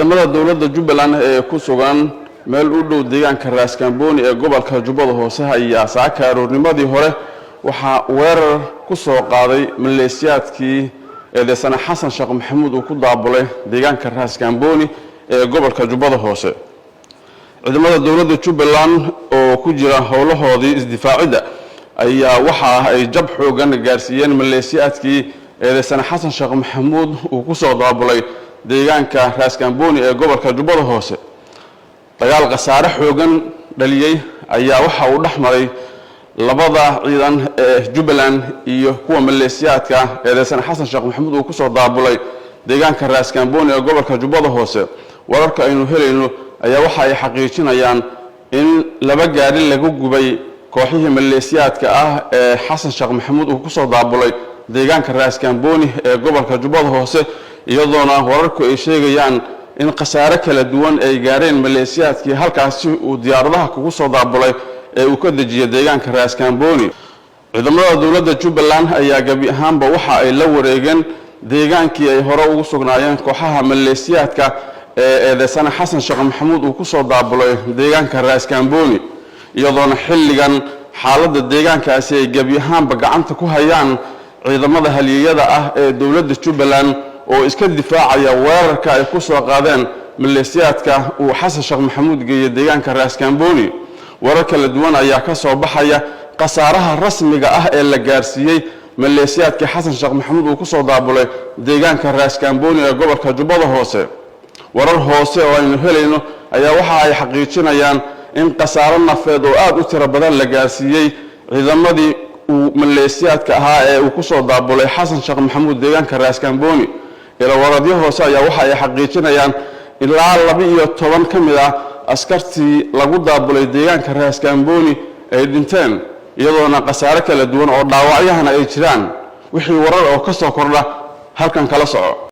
Ciidamada dowladda Jubbaland ee ku sugan meel u dhow deegaanka Raaskaambooni ee gobolka Jubbada Hoose ayaa saaka aroornimadii hore waxaa weerar ku soo qaaday maleesiyaadkii eedeysane Xasan Sheekh Maxamuud uu ku daabulay deegaanka Raaskaambooni ee gobolka Jubbada Hoose. Ciidamada dowladda Jubbaland oo ku jira howlahoodii isdifaacidda ayaa waxa ay jab xoogan gaarsiiyeen maleesiyaadkii eedeysane Xasan Sheekh Maxamuud uu ku soo daabulay deegaanka Raaskaambooni ee gobolka Jubbada Hoose. Dagaal khasaare xoogan dhaliyey ayaa waxa uu dhex maray labada ciidan ee Jubbaland iyo kuwa maleesiyaadka eedeysane Xasan Sheekh Maxamuud uu ku soo daabulay deegaanka Raaskaambooni ee gobolka Jubbada Hoose. Wararka aynu helayno ayaa waxa ay xaqiijinayaan in laba gaari lagu gubay kooxihii maleesiyaadka ah ee Xasan Sheekh Maxamuud uu ku soo daabulay deegaanka Raaskaambooni ee gobolka Jubbada Hoose, iyadoona wararku ay sheegayaan in khasaare kala duwan ay gaareen maleesiyaadkii halkaasi uu diyaaradaha kugu soo daabulay ee uu ka dejiyay deegaanka Raaskaambooni. Ciidamada dowladda Jubbaland ayaa gebi ahaanba waxa ay la wareegeen deegaankii ay hore ugu sugnaayeen kooxaha maleesiyaadka ee eedeysane Xasan Sheekh Maxamuud uu ku soo daabulay deegaanka Raaskaambooni, iyadoona xilligan xaaladda deegaankaasi ay gebi ahaanba gacanta ku hayaan ciidamada halyeeyada ah ee dowladda Jubbaland oo iska difaacaya weerarka ay ku soo qaadeen maleesiyaadka uu Xasan Sheekh Maxamuud geeyey deegaanka Raaskaambooni. Warar kala duwan ayaa ka soo baxaya khasaaraha rasmiga ah ee la gaarsiiyey maleesiyaadkii Xasan Sheekh Maxamuud uu ku soo daabulay deegaanka Raaskaambooni ee gobolka Jubbada Hoose. Warar hoose oo aynu helayno ayaa waxa ay xaqiijinayaan in khasaaro nafeed oo aad u tiro badan la gaarsiiyey ciidamadii uu maleesiyaadka ahaa ee uu ku soo daabulay Xasan Sheekh Maxamuud deegaanka Raaskaambooni. Ilawaradyo hoose ayaa waxa ay xaqiijinayaan ilaa 12 ka mid ah askartii lagu daabulay deegaanka Raaskaambooni ay dhinteen, iyadoona khasaare kala duwan oo dhaawacyahana ay jiraan. Wixii warar oo ka soo kordha halkan kala soco.